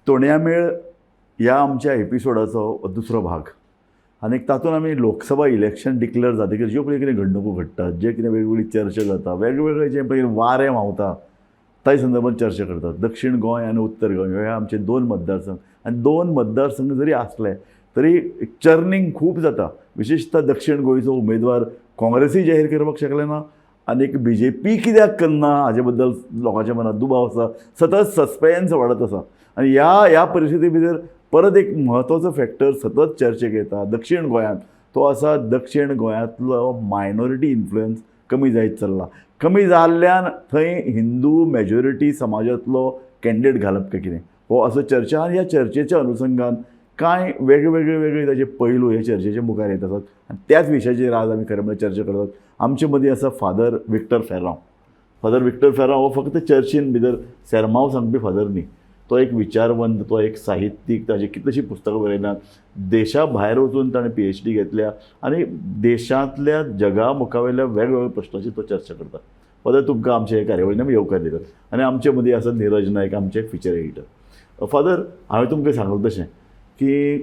तोणयामेळ ह्या आमच्या एपिसोडाचो हो दुसरो भाग आनी तातूंत आमी लोकसभा इलेक्शन डिक्लेअर जातकीर ज्यो पळय कितें घडणुको घडटात, जे कितें वेगवेगळी चर्चा जाता, वेगवेगळे जे पळय वारें व्हांवता ताजे संदर्भात चर्चा करतात. दक्षिण गोंय आनी उत्तर गोंय हे आमचे दोन मतदारसंघ आनी दोन मतदारसंघ जरी आसले तरी चर्निंग खूब जाता. विशेशतः दक्षिण गोंयचो उमेदवार काँग्रेसूय जाहीर करपाक शकले ना आनी बीजेपी कित्याक करना हाजे बद्दल लोकांच्या मनात दुबाव आसा. सतत सस्पेन्स वाडत आसा आनी ह्या ह्या परिस्थिती भितर परत एक म्हत्वाचो फॅक्टर सतत चर्चेक येता दक्षिण गोंयांत, तो आसा दक्षिण गोंयांतलो मायनॉरिटी इन्फ्लुयन्स कमी जायत चल्ला. कमी जाल्ल्यान थंय हिंदू मेजॉरिटी समाजांतलो कॅन्डिडेट घालप काय कितें हो असो चर्चा आनी ह्या चर्चेच्या अनुसंगान कांय वेगळे वेगळे ताजे पैलू हे चर्चेच्या मुखार येत आसात आनी त्याच विशयाचेर आज आमी खरें म्हळ्यार चर्चा करतात. आमचे मदीं आसा father Victor Ferrao. Father Victor Ferrao हो फक्त चर्चीन भितर सेर्मांव सांगपी फादर न्ही, तो एक विचारवंत, तो एक साहित्यीक. ताजी कितलीशीं पुस्तकां बरयल्यांत, देशा भायर वचून ताणें पीएचडी घेतल्या आनी देशांतल्या जगा मुखावयल्या वेगवेगळ्या प्रश्नांची तो चर्चा करता. फादर, तुमकां आमचे हे कार्यावळीन आमी येवकार दितात. आनी आमचे मदीं आसा निरज नायक, आमचे फिचर एडिटर. फादर, हांवें तुमकां सांगलें तशें की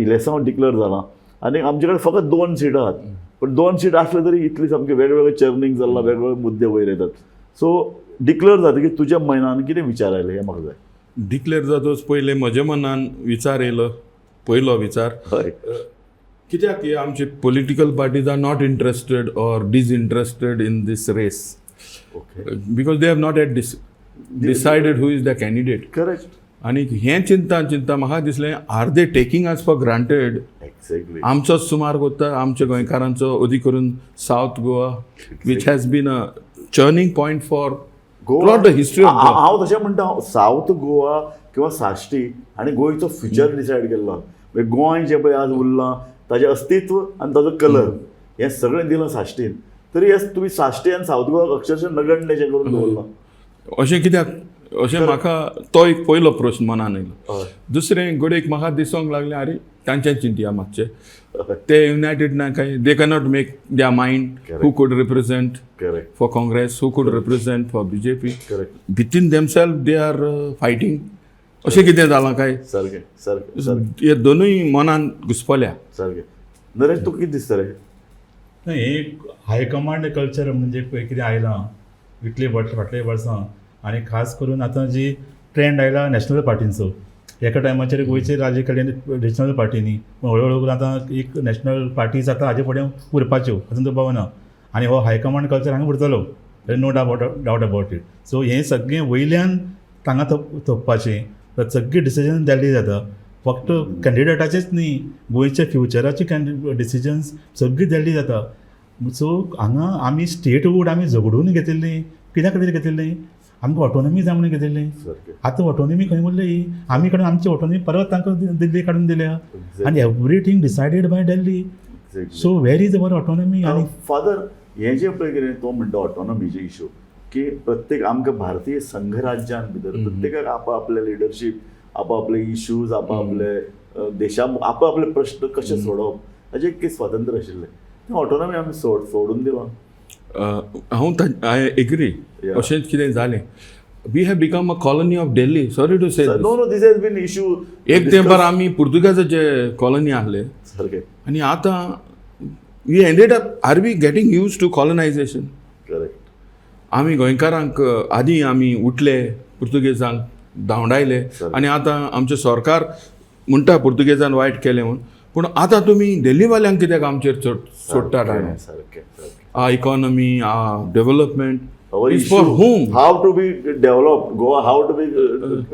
इलेसांव डिक्लेअर जालां आनी आमचे कडेन फकत दोन सिटां आहात, पूण दोन सीट आसले तरी इतली सामकी वेगवेगळे चर्निंग चल्लां, वेगवेगळे मुद्दे वयर येतात. सो डिक्लेअर जातकीर तुज्या मनान कितें विचार आयले हें म्हाका जाय. डिक्लेअर जातच पयलें म्हज्या मनान विचार येयलो, पयलो विचार, कित्याक हे आमचे political parties are not interested or disinterested in this race because they have not yet decided who is the candidate. आनी हें चिंता चिंता म्हाका दिसलें, are they taking us for granted? आमचोच सुमार कोत्ता आमच्या गोंयकारांचो, अदीक करून South Goa, which has been a churning point for throughout the history of Goa. हांव तशें म्हणटा, सावथ गोवा किंवा साश्टी आनी गोंयचो फ्युचर डिसायड केल्लो. म्हणजे गोंय जें पळय आज उरलां ताजें अस्तित्व आनी ताजो कलर हें सगळें दिलां साश्टीन, तरी हे तुमी साश्टी आनी सावथ गोवाक अक्षरशः नगण्य करून दवरलां. अशें कित्याक अशें म्हाका तो एक पयलो प्रश्न मनान येयलो. दुसरें, घडयेक म्हाका दिसोंक लागलें, आरे तांचें चिंतया मातशें, ते युनायटेड ना काय, they cannot make द्या mind who could represent for Congress, who could represent for BJP. Within themself they are fighting, अशें कितें जालां काय? सारकें सारकें सारकें हे दोनूय मनान घुसपल्या. सारकें. नरेश, तुका कितें दिसता रे? नाही, हे हायकमांड कल्चर म्हणजे पळय कितें आयलां इतले वर्स, फाटले वर्सां, आनी खास करून आतां जी ट्रेंड आयला नॅशनल पार्टींचो. एका टायमाचेर गोंयचे राज्य केले रिजनल पार्टींनी, पूण हळू हळू आतां एक नॅशनल पार्टीज आतां हाजे फुडें उरपाच्यो हातूंत दुबाव ना. आनी हो हायकमांड कल्चर हांगा उरतलो, no doubt about it. So हें सगळें वयल्यान तांगा थोपपाचें, तर सगळीं डिसिजन दिल्ली जाता. फक्त कॅन्डिडेटाचेच न्ही, गोंयच्या फ्युचराचे डिसिजन्स सगळीं दिल्ली जाता. सो हांगा आमी स्टेटहूड आमी झगडून घेतिल्ली. कित्या खातीर घेतिल्ली? आमकां ऑटोनॉमी जाय म्हणून घेतिल्ली. आतां ऑटोनॉमी खंय उरली ही? आमी कडेन आमची ऑटोनॉमी परत तांकां दिल्ली काडून दिल्या आनी everything decided by Delhi. So where is our autonomy? आनी फादर, हें जें पळय कितें तो म्हणटा ऑटोनॉमीचे इशू की प्रत्येक आमकां भारतीय संघराज्यान भितर प्रत्येकाक आपआपले लिडरशीप, आपआपले इश्यूज, आपआपले देशा आपआपले प्रश्न कशे सोडोवप हाजें एक स्वातंत्र्य आशिल्लें. तें ऑटोनॉमी आमी सोडून दिलां. हांव I agree. अशेंच कितें जालें, we have become a colony of Delhi, sorry to say. No, this has been issue. एक तेंपार आमी पुर्तुगेजाचे कॉलनी आहले आनी आतां we ended up, are we getting used to colonization? आमी गोंयकारांक आदीं आमी उठले, पुर्तुगेजांक धांवडायले आनी आतां आमचें सरकार म्हणटा पुर्तुगेजान वायट केलें म्हूण, पूण आतां तुमी दिल्लीवाल्यांक कित्याक आमचेर चड सोडटात? सारकें सारकें सारकें आ economy, a development Our is issue, for whom? How to be developed Goa, how to be,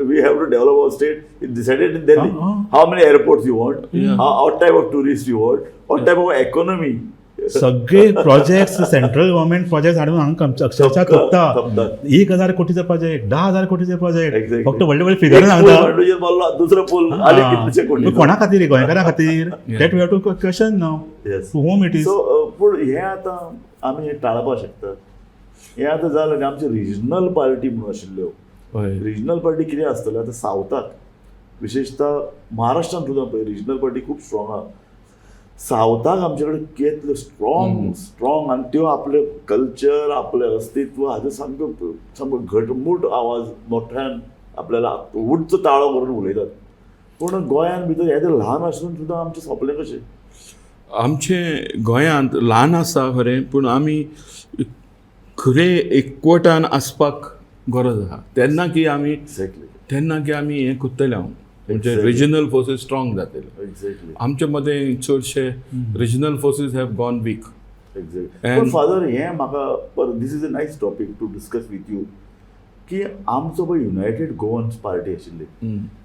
we have to develop our state is decided in Delhi. How many airports you want, what type of tourists you want, what type of economy. सगळे project, central government project हाडून हांगा अक्षरशः थोपता. थोपता. 1000 कोटीचो project, 10,000 कोटीचे project, फक्त व्हडले व्हडले एक figure पूल सांगता. मांडूचेर बांदलो, दुसरो पूल आनी कितलेशे कोटी. कोणा खातीर? गोंयकारां खातीर? That we have to question now. Whom it is? So पूण हें आतां आमी हें टाळपाक शकतात? हें आतां जालें न्ही. आमची रिजनल पार्टी म्हणून आशिल्ल्यो, रिजनल पार्टी कितें आसतलें? आतां सावथाक, विशेशतः महाराष्ट्रान सुद्दां पळय रिजनल पार्टी खूब स्ट्रॉंग आहा. सावथाक आमचे कडेन कितल्यो स्ट्रॉंग स्ट्रॉंग आनी त्यो आपलें कल्चर, आपलें अस्तित्व हाजो सामको सामको घटमूट आवाज मोठ्यान आपल्याला उंच ताळो करून उलयतात. पूण गोंयान भितर हें ल्हान आसून सुद्दां आमचें सोंपलें कशें? आमचे गोंयांत ल्हान आसा खरें, पूण आमी खरें एकवटान आसपाक गरज आसा. तेन्ना की आमी तेन्ना की आमी हें करतले हांव म्हणजे रिजनल फोर्सीस स्ट्रॉंग जातले. आमचे मदें चडशे regional forces have gone weak. Exactly. पूण फादर, हें म्हाका, this is a nice topic to discuss with you, की आमचो पळय युनायटेड गोवन्स पार्टी आशिल्ली,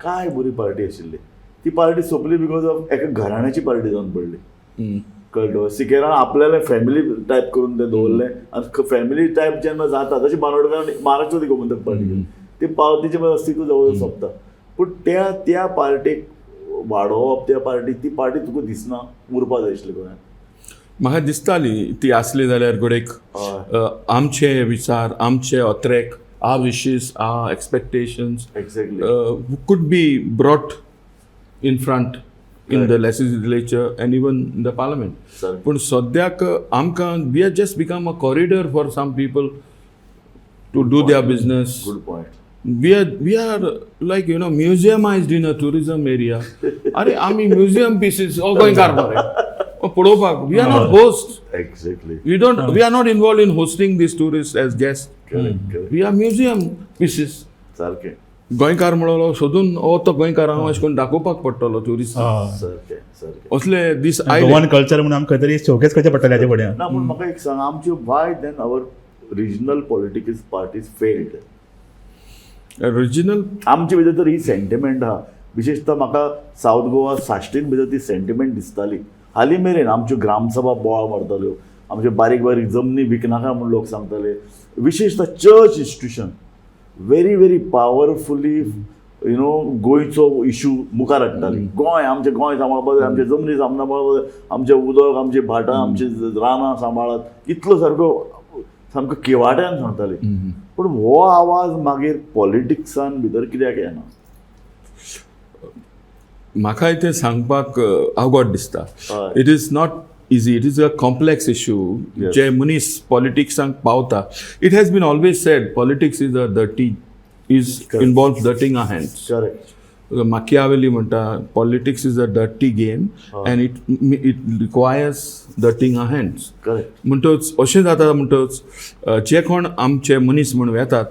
काय बरी पार्टी आशिल्ली. ती पार्टी सोंपली because of एका घराण्याची पार्टी जावन पडली. कळ्ळें? सिकेरान आपल्याले फॅमिली टायप करून ते दवरलें आनी फॅमिली टायप जेन्ना जाता तशी बांदोडकारान महाराष्ट्रवादी गोमंतक पार्टी केली, ती पाव तिचे अस्तित्व जवळ सोंपता. पूण त्या त्या पार्टीक वाडोवप, त्या पार्टी ती पार्टी तुका दिसना उरपा जाय आशिल्ली गोंयांत? म्हाका दिसताली ती आसली जाल्यार घडयेक आमचे विचार, आमचे अत्रेक, our wishes, our expectations could be brought in front in the legislature and even in the parliament. पूण सद्याक आमकां we are just become a corridor for some people to do their business. Good point. We are like museumized in a tourism area. अरे, आमी museum pieces ओ गोंयकार मरे पळोवपाक. We are not host. We don't we are not involved in hosting these tourists as guests. Correct We are museum pieces. सारकें. गोंयकार म्हणलो सोदून हो तो गोंयकार हांव अशें करून दाखोवपाक पडटलो ट्युरिस्ट. सारकें सारकें. असले दीस आयले. गोवन कल्चर म्हणून आमकां खंय तरी शोकेस करचें पडटलें हाचे फुडें. ना, पूण म्हाका एक सांग, आमच्यो why then our regional politics parties failed? Regional आमचे भितर तर ही सेंटिमेंट आहा. विशेशतः म्हाका सावथ गोवा साश्टीन भितर ती सेंटिमेंट दिसताली. हालीं मेरेन आमच्यो ग्रामसभा बोवाळ मारताल्यो, आमच्यो बारीक बारीक जमनी विकनाका म्हूण लोक सांगताले. विशेशतः church institution very very powerfully गोंयचो इशू मुखार हाडटाली. गोंय आमचें, गोंय सांबाळपा जाय, आमचे जमनी सांबाळपा जाय, आमचें उदक, आमची भाटां, आमची रानां सांबाळात, इतलो सारको सामको किवाट्यान सांगताली. पूण हो आवाज मागीर पॉलिटिक्सान भितर कित्याक येना? म्हाकाय तें सांगपाक अवघड दिसता. It is not easy, it is a complex issue. जे मनीस पॉलिटिक्सांक पावता, it has been always said politics is a dirty is involve dirtying our hands. माकियावेली म्हणटा, politics is a dirty game and it requires dirtying our hands. म्हणटच अशें जाता, म्हणटच जे कोण आमचे मनीस म्हूण वेतात,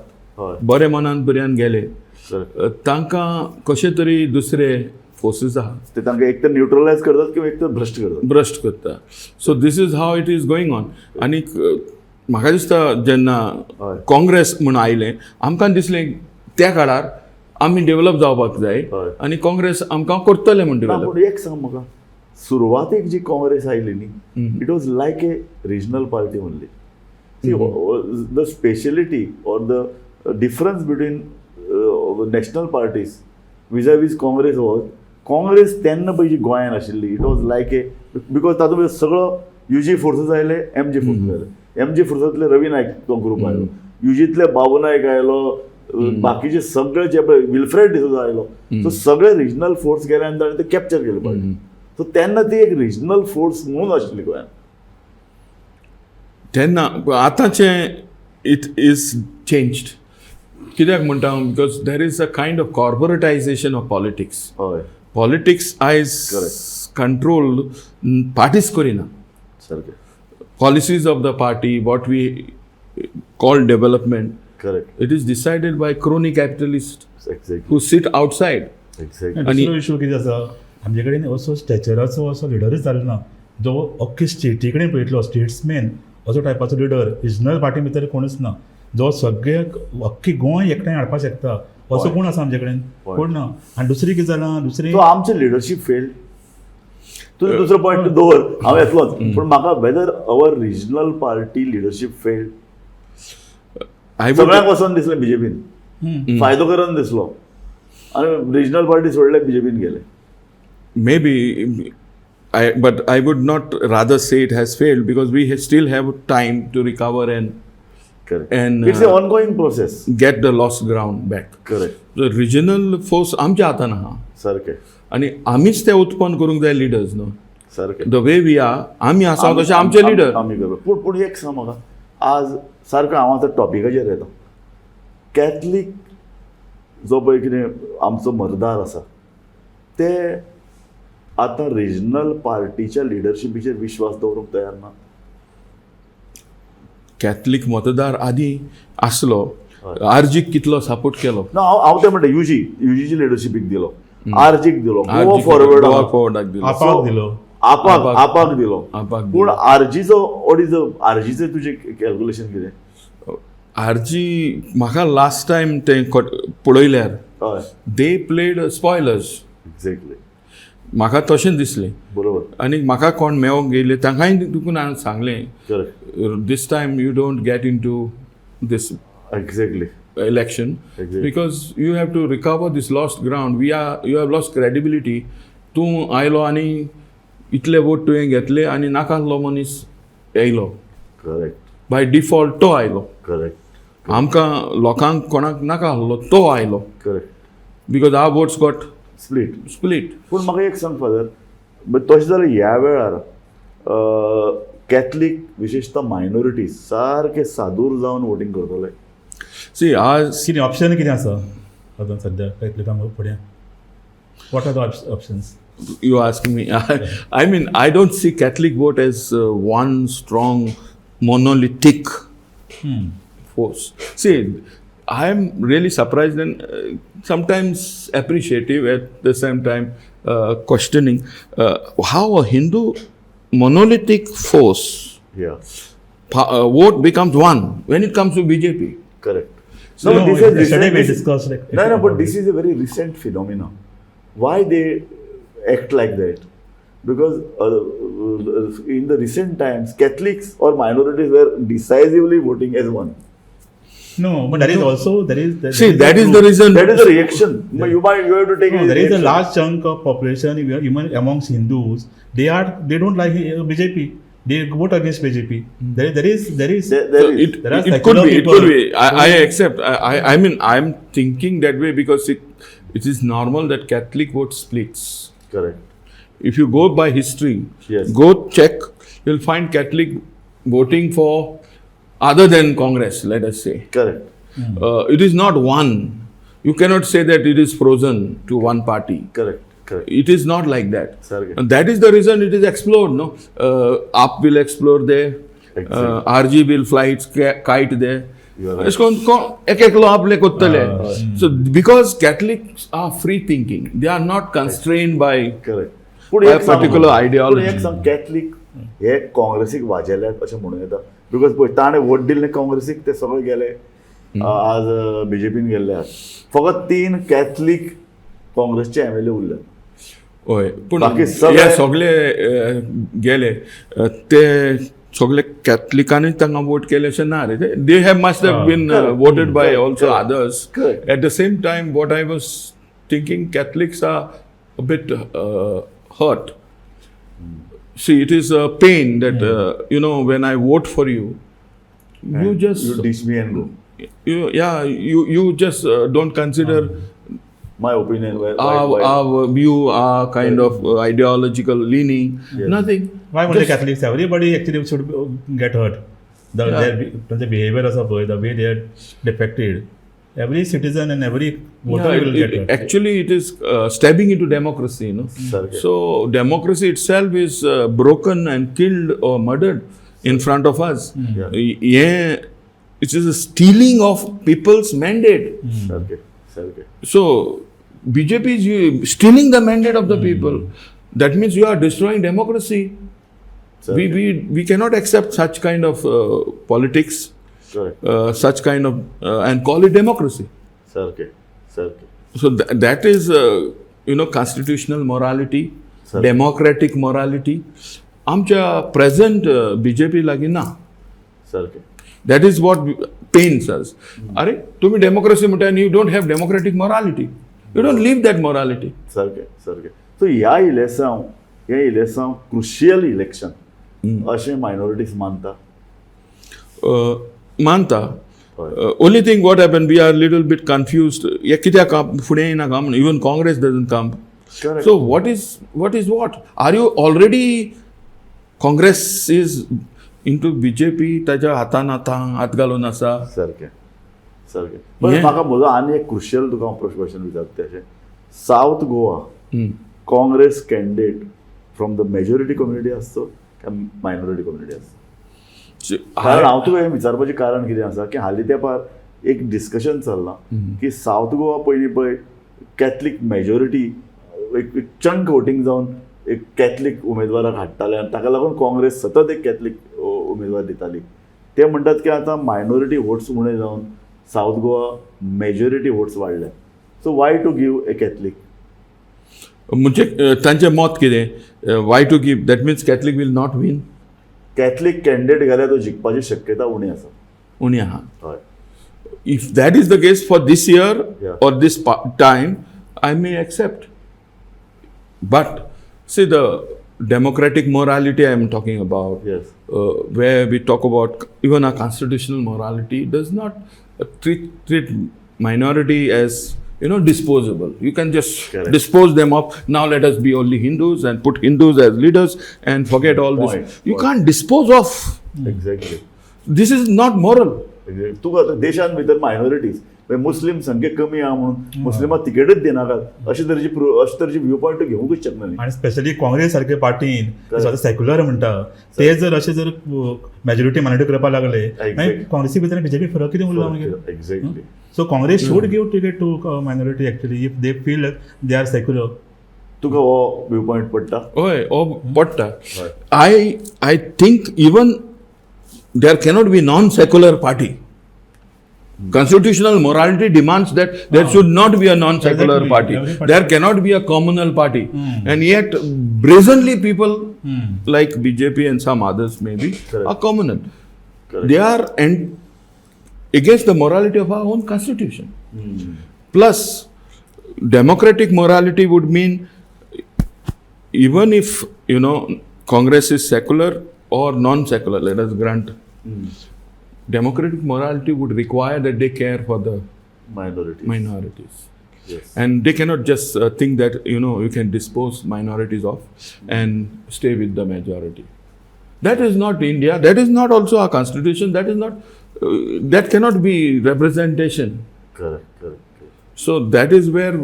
बरे मनान बऱ्यान गेले, तांकां कशे तरी दुसरे फोर्सीस आहा. ते तांकां एक तर न्युट्रलायज करतात किंवा एक तर भ्रश्ट करतात. भ्रश्ट करता. So this is how it is going on. आनीक म्हाका दिसता जेन्ना काँग्रेस म्हूण आयलें, आमकां दिसलें त्या काळार आमी डेव्हलप जावपाक जाय आनी काँग्रेस आमकां करतले म्हूण ना, डेव्हलप. पूण एक सांग म्हाका, सुरवातेक जी काँग्रेस आयली न्ही, it was like a regional party only. The speciality or the difference between national parties vis-a-vis Congress was, Congress तेन्ना पळय जी गोंयान आशिल्ली, it was like a, because तातूंत भितर सगळो युजी फोर्सीस आयले, एम जी फोर्सीस आयले. एम जी फोर्सांतले रवी नायक तो ग्रुप आयलो, युजींतले बाबू नायक आयलो, बाकीचे सगळे जे पळय विल्फ्रेड डिसोजा आयलो. सो सगळे रिजनल फोर्स गेले आनी ताणें ते कॅप्चर केले पार्टी. सो तेन्ना ती एक रिजनल फोर्स म्हणून आशिल्ली गोंयान. तेन्ना. आतांचें it is changed. कित्याक म्हणटा हांव, because there is a kind of corporatization of politics. Politics आयज कंट्रोल पार्टीज करिना. Policies of the party, what we call development, it is decided by crony capitalists who sit outside. दुसरो issue कितें आसा, आमचे कडेन असो स्टॅचराचो असो लिडरूच जालो ना जो अख्खे स्टेटी कडेन पळयतलो, स्टेट्समॅन असो टायपाचो लिडर रिजनल पार्टी भितर कोणूच ना जो सगळे अख्खी गोंय एकठांय हाडपाक शकता असो कोण आसा आमचे कडेन? कोण ना. आनी दुसरी कितें जालां, दुसरी सो आमचे लिडरशीप फेल्ड. तुझं दुसरो पॉयंट दवर, हांव येतलोच, पूण म्हाका whether our regional party leadership failed. I would सगळ्यांक वचोन दिसलें बीजेपीन फायदो करून दिसलो आनी रिजनल पार्टी सोडले, बीजेपीन गेले. Maybe I, but I would not rather say it has failed because we still have time to recover and and It's a ongoing process. get the lost ground back. The regional force आमच्या हातान आहा आनी आमीच ते उत्पन्न करूंक जाय leaders न्हू. The way we are, आमी आसा तशे आमचे लिडर. आमी करप. पूण पूण एक सांग म्हाका, आज सारको हांव आतां टॉपिकाचेर येता. कॅथलीक जो पळय कितें आमचो मतदार आसा ते आतां रिजनल पार्टीच्या लिडरशिपीचेर विश्वास दवरूंक तयार ना. कॅथलीक मतदार आदी आसलो, आरजीक कितलो सपोर्ट केलो. ना, हांव हांव तें म्हणटा, युजी युजीची लिडरशिपीक दिलो, आरजीक दिलो, गोवा फॉरवर्ड, गोवा फॉरवर्डाक दिलो. आपाक दिलो. आपाक. आपाक. आपाक दिलो. आपाक. पूण आरजीचो, what is आरजीचें तुजें कॅल्क्युलेशन कितें? आरजी म्हाका लास्ट टायम तें पळयल्यार they played spoilers. म्हाका तशें दिसलें. आनी म्हाका कोण मेळोंक गेले तांकांय देखून हांवें सांगलें, this time you don't get into this election because you have to recover this lost ground. We are You have lost credibility. तूं आयलो आनी इतले वोट तुवें घेतले आनी नाका आसलो मनीस येयलो. बाय डिफॉल्ट तो आयलो. आमकां लोकांक कोणाक नाका आसलो तो आयलो because our votes got split. Split. पूण म्हाका एक सांग फादर, बट तशें जाल्यार ह्या वेळार कॅथलीक, विशेशता मायनॉरिटी, सारके सादूर जावन वोटींग करतले? सी, आज कितें ऑप्शन कितें आसा आतां सद्या कॅथलिकांक फुडें? What are the options? You ask me, I mean, I don't see Catholic vote as one strong monolithic force. See, I am really surprised and sometimes appreciative, at the same time questioning how a Hindu monolithic force vote becomes one when it comes to BJP. Correct. No, No, this is yesterday we recent. Discussed like No, but this is a very recent phenomena. Why they act like that? Because in the recent times, Catholics or minorities were decisively voting as one. No, but there is also there is there, See, there that is proof. The reason. That is the reaction. But you have to take No, it as there is a reaction. Large chunk of population even amongst Hindus. They don't like BJP. They vote against BJP. There is There So is. it, There are it could secular be, it people could be. I accept. I mean, I'm thinking that way because it is normal that Catholic vote splits. Correct. If you go by history, go check, you'll find Catholic voting for other than Congress, let us say. Correct. It is not one. You cannot say that it is frozen to one party. Correct. Correct. It is not like that. सारकें. And that is the reason it is explored. No, AAP will explore there. RG will fly its kite there. You are right. अशें करून कोण एक एकलो आपले कोत्तले. So because Catholics are free thinking, they are not constrained by Correct. पूण by एक सांग, particular पूण ideology. एक सांग, कॅथलीक हे काँग्रेसीक वाजेल्यात अशें म्हणूं येता, because पळय ताणें वोट दिले काँग्रेसीक, ते सगळे गेले, आज बीजेपीन गेल्ले आहात. फकत तीन कॅथलीक काँग्रेसचे एमएलए उरले. हय, पूण बाकी सगळे- हे सगळे गेले, ते सगळे कॅथलिकांनी तांकां वोट केले अशें ना रे. They have must have been voted by also others. At the same time, what I was thinking, Catholics are a bit hurt. See, it is a pain that when I vote for you, you just You ditch me and go. You yeah you just don't consider my opinion. Our view, our kind of ideological leaning, nothing. Why only Catholics? Everybody actually should get hurt. The their behavior आसा पळय, the way they are depicted, every citizen and every voter will get hurt. Actually, it is stabbing into democracy. सारकें. So democracy itself is broken and killed or murdered in front of us. Yeah, it is a stealing of people's mandate. सारकें सारकें. So BJP is stealing the mandate of the people. That means you are destroying democracy. We cannot accept such kind of politics, correct such kind of, and call it democracy. सारकें सारकें. So that is, constitutional morality, democratic morality. आमच्या present BJP लागीं ना. सारकें. That is what pains us. अरे, तुम्ही democracy म्हणटा आनी you don't have democratic morality, you don't live that morality. सारकें सारकें. सो ह्या इलेक्सांव, हें इलेक्सांव क्रुशियल इलेक्शन अशें मायनॉरिटीज मानता? मानता. Only thing what happen, we are little bit confused. हे कित्याक फुडें येयना काम? Even Congress doesn't come. So what is what are you already, Congress is into BJP, ताच्या हातान आतां हात घालून आसा. सारकें सारकें. पण म्हाका म्हजो आनी एक क्रुशियल तुका हांव क्वेश्चन विचारता तें अशें, South Goa Congress candidate from the majority community आसचो काय मायनॉरिटी कम्युनिटी आसचो? कारण हांव तुका हें विचारपाचें कारण कितें आसा की हालीं तेंपार एक डिस्कशन चल्लां की सावथ गोवा पयलीं पळय कॅथलीक मेजॉरिटी एक चंक वोटींग जावन एक कॅथलीक उमेदवाराक हाडटाले आनी ताका लागून काँग्रेस सतत एक कॅथलीक उमेदवार दिताली. ते म्हणटात की आतां मायनॉरिटी वोट्स उणे जावन सावथ गोवा मेजॉरिटी वोट्स वाडल्या, so why to give a Catholic? म्हणजे तांचें मत कितें, why to give, that means Catholic will not win. Catholic candidate घाल्यार तो जिखपाची शक्यता उणी आसा. उणी आहा. हय. If that is the case for this year or this time, I may accept. But see, the democratic morality I am talking about, where we talk about even our constitutional morality does not treat minority as disposable. You can just Correct. Dispose them of. Now let us be only Hindus and put Hindus as leaders and forget all Point. This. You Point. Can't dispose of. Exactly. This is not moral. तुका आतां देशांत भितर minorities, मुस्लीम संख्या कमी आहा म्हणून मुस्लिमाक तिकेटच दिनाकात अशे तरेची व्यू पॉयंट घेवंकूच शकना न्ही. आनी स्पेशली काँग्रेस सारके पार्टीन स्वता सेक्युलर म्हणटा ते जर अशें जर मेजॉरिटी मायनॉरिटी करपाक लागले मागीर काँग्रेसी भितर बीजेपी फरक कितें उरला मागीर? Exactly. So Congress should give ticket to minority actually if they feel they are secular. तुका हो व्यू पॉयंट पडटा? हय, हो पडटा. I think even there cannot be non secular party. Constitutional morality demands that there should not be a non secular Exactly. party. Every party. There cannot be a communal party. And yet, brazenly people like BJP and some others maybe Correct. Are communal. Correct. They are and against the morality of our own constitution. Plus, democratic morality would mean even if Congress is secular or non-secular, let us grant, democratic morality would require that they care for the minority minorities, and they cannot just think that you can dispose minorities off and stay with the majority. That is not India. That is not also our constitution. That is not that cannot be representation. Correct correct So that is where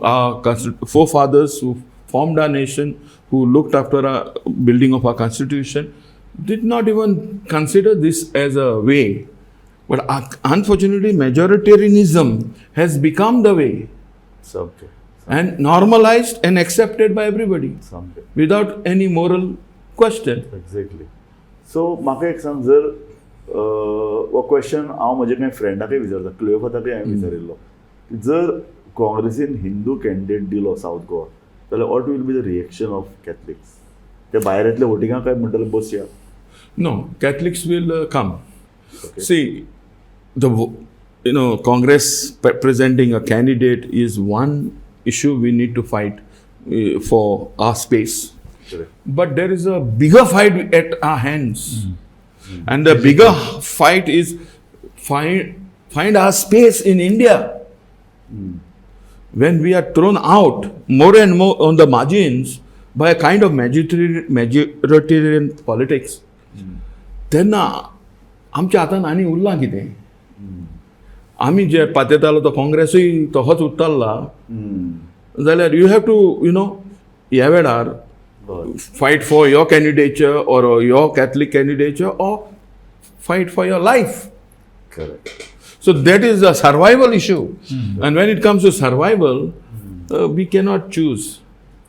our forefathers who formed our nation, who looked after our building of our constitution, did not even consider this as a way. But unfortunately, majoritarianism has become the way सामकें and normalized and accepted by everybody सामकें without any moral question. Exactly. So म्हाका एक सांग, जर हो question हांव म्हज्या कांय फ्रेंडाकय विचारता, क्लियोफाताकय हांवें विचारिल्लो की जर काँग्रेसीन हिंदू कॅन्डिडेट दिलो सावथ गोवा जाल्यार what will be the reaction of Catholics? ते भायर येतले वोटिंगाक काय म्हणटले बसया? No, Catholics will come. See, the Congress presenting a candidate is one issue we need to fight for our space. But there is a bigger fight at our hands, and the bigger fight is find our space in India. When we are thrown out more and more on the margins by a kind of majoritarian politics, तेन्ना आमच्या हातान आनी उरलां कितें? आमी जे पातेतालो तो काँग्रेसूय तसोच उरताला जाल्यार you have to ह्या वेळार fight for your candidature or your Catholic candidature or fight for your life. Correct So that is a survival issue. And when it comes to survival, we cannot choose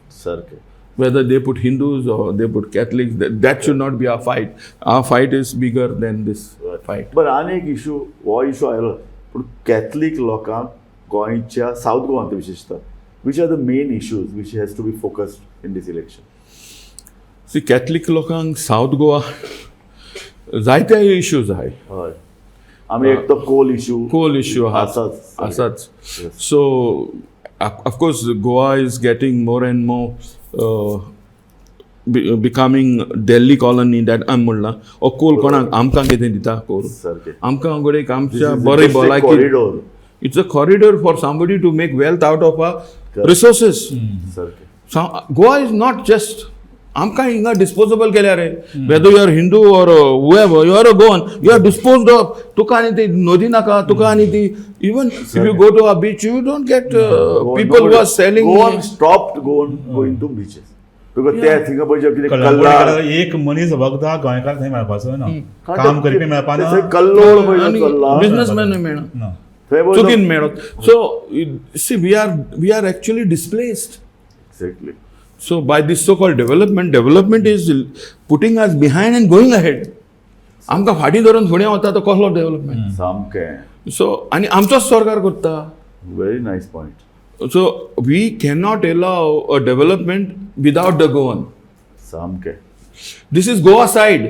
सारकें whether they put Hindus or they put Catholics. That should not be our fight. Our fight is bigger than this fight. बरं, आनी एक issue, हो issue आयलो पूण Catholic लोकांक गोंयच्या south गोवांत विशेशता, which are the main issues which has to be focused in this election? See, Catholic लोकांक south Goa जायते इश्यूज आहाय. हय, आमी एक तो कोल इशू. कोल इश्यू आहा. आसाच. आसाच. So of course Goa is getting more and more becoming Delhi colony that आमी म्हणलां ओ कोल कोणाक आमकां कितें दिता कोल? सारकें आमकां घडये आमच्या बरें भलायकी corridor. It's a corridor for somebody to make wealth out of our resources. सारकें Goa is not just आमकां हिंगा डिस्पोजेबल केल्या रे, whether you are Hindu or whoever, you are a Goan, you are disposed of. तुका आनी ती नदी नाका, तुका आनी ती, even if you go to a beach, you don't get people who are selling. Goan stop Goan going to beaches because ते थिंगा पळय जे कितें कल्ला कल्ला एक मनीस वखदां गोंयकार थंय मेळपाचो ना, काम करपी मेळपा ना. थंय कल्लोळ पळय जो चल्ला. बिझनेसमॅन मेळना. ना. थंय पळय चुकीन मेळत. So see, we are actually displaced. Exactly. So by this so called development, development is putting us behind and going ahead. आमकां फाटीं धरून फुडें वता तो कसलो डेव्हलपमेंट? सामकें. सो आनी आमचोच सरकार करता. Very nice point. So we cannot allow a development without the Goan. सामकें. This is Goa side.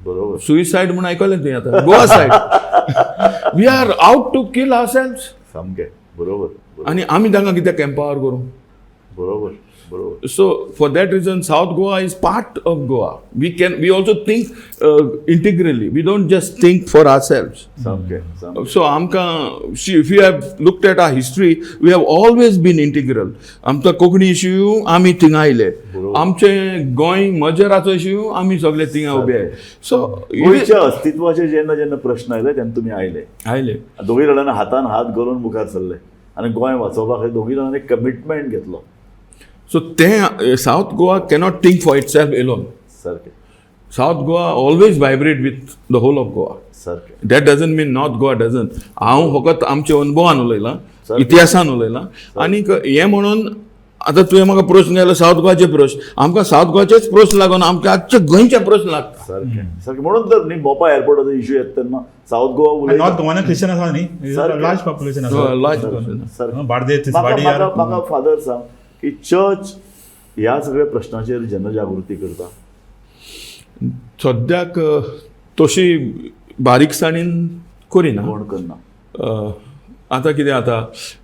बरोबर. सुइसायड म्हणून आयकलें तुवें आतां, Goa side, we are out to kill ourselves. सामकें बरोबर बरोबर. आनी आमी तांकां कित्याक एम्पावर करूं? बरोबर बरोबर. So for that reason, South Goa is part of Goa. We also think integrally. We don't just think for ourselves. सामकें सामकें. So आमकां, see, if you have looked at our history, we have always been integral. आमचो Konkani issue आमी थिंगा आयले, आमचे Goa मजराचो issue आमी सगळे थिंगा उबे. सो गोंयच्या अस्तित्वाचे जेन्ना जेन्ना प्रश्न आयले तेन्ना तुमी आयले. आयले. दोगूय जाणांनी हातान हात घालून मुखार सरले आनी गोंय वाचोवपा खातीर दोगूय जाणांनी कमिटमेंट घेतलो. सो तें south Goa cannot think for it self Elon. सारकें. South Goa always vibrate with the whole of Goa. सारकें. That doesn't mean North Goa doesn't. हांव फकत आमच्या अनुभवान उलयलां, इतिहासान उलयलां. आनीक हें म्हणून आतां तुवें म्हाका प्रश्न केलो सावथ गोवाचे प्रश्न, आमकां सावथ गोवाचेच प्रश्न लागून आमकां आजचे गोंयचे प्रश्न लागता. सारकें सारकें. म्हणून तर न्ही मोपा एअरपोर्टाचो इश्यू येता तेन्ना सावथ गोवा उलयता. नॉर्थ गोवान क्रिश्चन आसा न्ही, सारकें. लार्ज पॉप्युलेशन आसा. Large population. सारकें. बार्देस, म्हाका तिसवाडी. म्हाका म्हाका फादर सांग की चर्च ह्या सगळ्या प्रश्नाचेर जनजागृती करता? सद्याक तशी बारीकसाणीन करिना. कोण करना. आतां कितें जाता,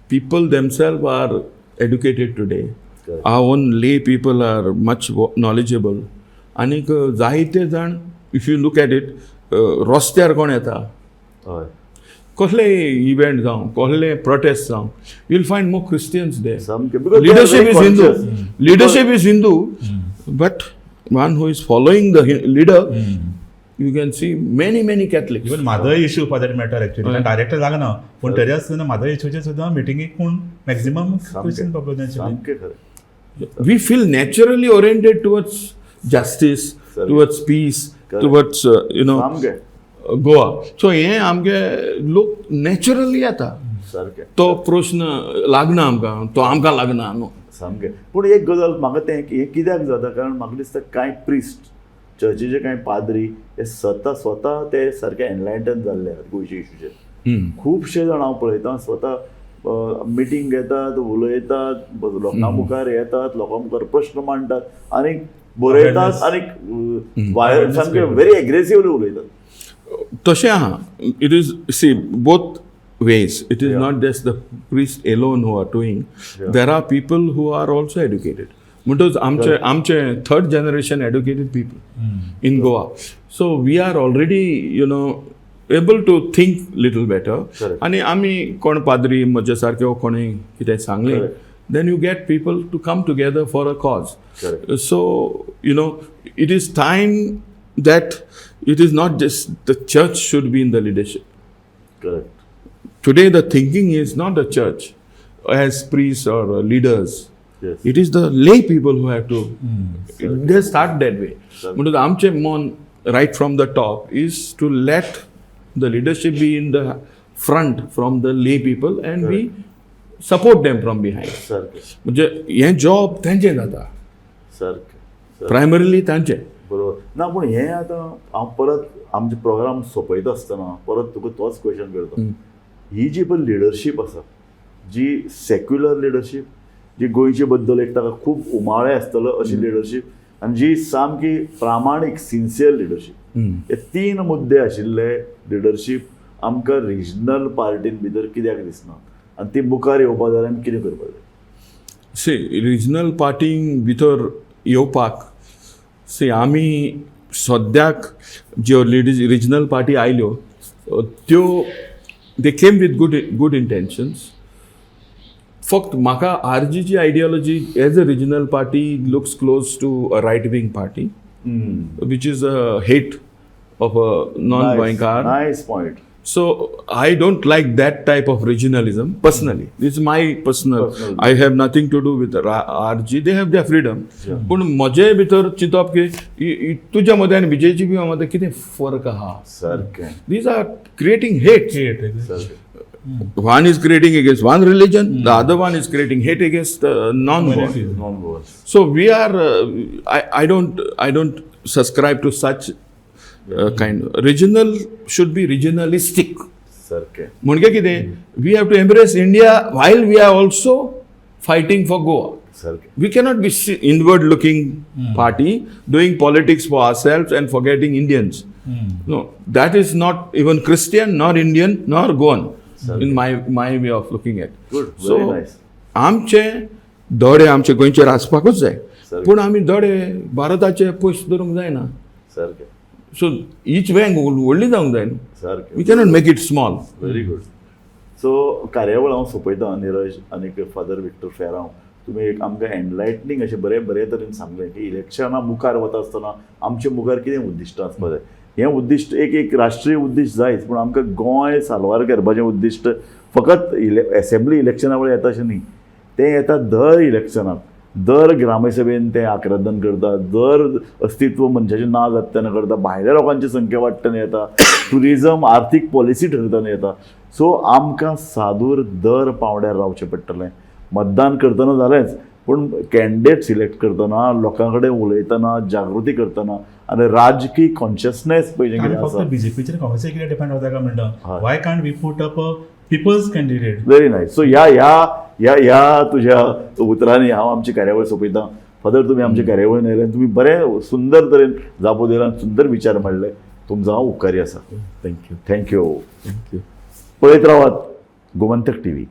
people themself are educated today. Correct. Our own lay people are much knowledgeable. आनीक जायते जाण, if you look at it, रस्त्यार कोण येता, हय. कसलेय इव्हेंट जावं, कसले प्रोटेस्ट जावं, you will find more Christians there. सामकें, because they are leadership very is Hindu. Conscious. Leadership is Hindu, but one who is following the leader, you can see many many Catholics. Even Mhadei issue for that matter, actually direct लागना, पूण तरी आसतना म्हादय इशूचेर सुद्दां मिटिंगेक कोण maximum Christian population. सामकें खरें. We feel naturally oriented towards justice, Sir. Towards peace, Correct. Towards सामकें. Goa. So हें आमगे लोक नॅचरली येता. सारकें. तो प्रश्न लागना आमकां, तो आमकां लागना न्हू. सामकें. पूण एक गजाल म्हाका तें हें कित्याक जाता, कारण म्हाका दिसता कांय प्रिस्ट, चर्चीचे कांय पाद्री हे स्वता स्वता ते सारके एनलायटन जाल्ले आहात गोंयच्या इशूचेर. खुबशे जाण हांव पळयतां स्वता मिटींग घेतात, उलयतात, लोकां मुखार येतात, लोकां मुखार प्रश्न मांडटात आनी बरयतात आनी भायर Awareness सामके create. Very aggressively उलयतात. तशें आहा, it is, see, both ways. It is not just the priest alone who are doing. There are people who are also educated. म्हणटच आमचे third generation educated people in Goa, so we are already able to think little better. Correct. आनी आमी कोण पाद्री म्हजे सारके कोणी कितें सांगलें, Correct. Then you get people to come together for a cause. Correct. So, it is time that it is not just the church should be in the leadership. Correct. Today, the thinking is not the church as priests or leaders. It is the lay people who have to, they start that way. म्हणून आमचें मन right from the top is to let the leadership be in the front from the lay people and we support them from behind. सारकें. म्हणजे हें job तेंचें जाता. सारकें. Primarily तांचें. बरोबर ना, पूण हें आतां हांव परत आमचे प्रोग्राम सोंपयता आसतना परत तुका तोच क्वेश्चन करता. ही जी पळय लिडरशीप आसा, जी सेक्युलर लिडरशीप, जी गोंयचे बद्दल एक ताका खूब उमाळे आसतलो अशी लिडरशीप, आनी जी सामकी प्रामाणीक सिन्सियर लिडरशीप, हे तीन मुद्दे आशिल्ले लिडरशीप आमकां रिजनल पार्टीन भितर कित्याक दिसना आनी ती मुखार येवपा जाय आनी कितें करपाक जाय? सी, रिजनल पार्टींक भितर येवपाक, सी, आमी सद्याक ज्यो रिजनल पार्टी आयल्यो त्यो, they came with good intentions. फक्त म्हाका आरजीची ideology as a regional party looks close to a right wing party, which is a hate of a non गोंयकार. Nice point. So I don't like that type of regionalism personally. This is my personal. Personal. I have nothing to do with RG. They have their freedom. पूण म्हजे भितर चिंतप की तुज्या मदें आनी BJP मदें कितें फरक आहा? सारकें. These are creating hate. Create. सारकें. One is creating against one religion, the other one is creating hate against non-Goan. Non Goans. So we are. I don't subscribe to such kind. Regional should be regionalistic. सारकें. म्हणजे कितें, we have to embrace India while we are also fighting for Goa. सारकें. We cannot be inward looking party doing politics for ourselves and forgetting Indians. No, that is not even Christian, nor Indian, nor Goan in my way of looking at. Good. So very nice. आमचे दोळे आमचे गोंयचेर आसपाकूच जाय, सारकें. पूण आमी दोळे भारताचे पयस दवरूंक जायना. सारकें. सो हीच बँक व्हडली जावंक जाय न्हू. सारकें. We cannot make it small. Very good. So कार्यावळ हांव सोंपयतां. निरज आनी फादर विक्टर फेरांव, तुमी एक आमकां एनलायटनींग अशें बरें बरे तरेन सांगलें की इलेक्शना मुखार वता आसतना आमचे मुखार कितें उद्दिश्टां आसपाक जाय. हें उद्दिश्ट एक एक राष्ट्रीय उद्दिश्ट जायच, पूण आमकां गोंय साल्वार करपाचें उद्दिश्ट फकत इले एसेंब्ली इलेक्शना वेळार येता अशें न्ही. तें येता दर इलेक्शनाक, दर ग्रामसभेन तें आक्रंदन करता, दर अस्तित्व मनशाचें ना जाता तेन्ना करता, भायल्या लोकांची संख्या वाडटना येता, ट्युरिजम आर्थीक पॉलिसी ठरतना येता. सो आमकां सादूर दर पावंड्यार रावचें पडटलें. मतदान करतना जालेंच, पूण कॅन्डिडेट सिलेक्ट करतना, लोकां कडेन उलयतना, जागृती करतना आनी राजकीय कॉन्शियसनेस पळय जें आनी कितें फक्त आसा. बीजेपीचेर काँग्रेसीचेर कितें डिपेंड जाता काय म्हणटा? हय. Y can't we put up a people's candidate? Very nice. So ह्या ह्या ह्या ह्या तुज्या उतरांनी हांव आमची कार्यावळ सोंपयतां. फादर, तुमी आमच्या कार्यावळीन आयले आनी तुमी बरें सुंदर तरेन जापो दिला आनी सुंदर विचार मांडले. तुमचो हांव उपकारी आसा. Thank you. Thank you. Thank you. पळयत रावात गोमंतक टीव्ही.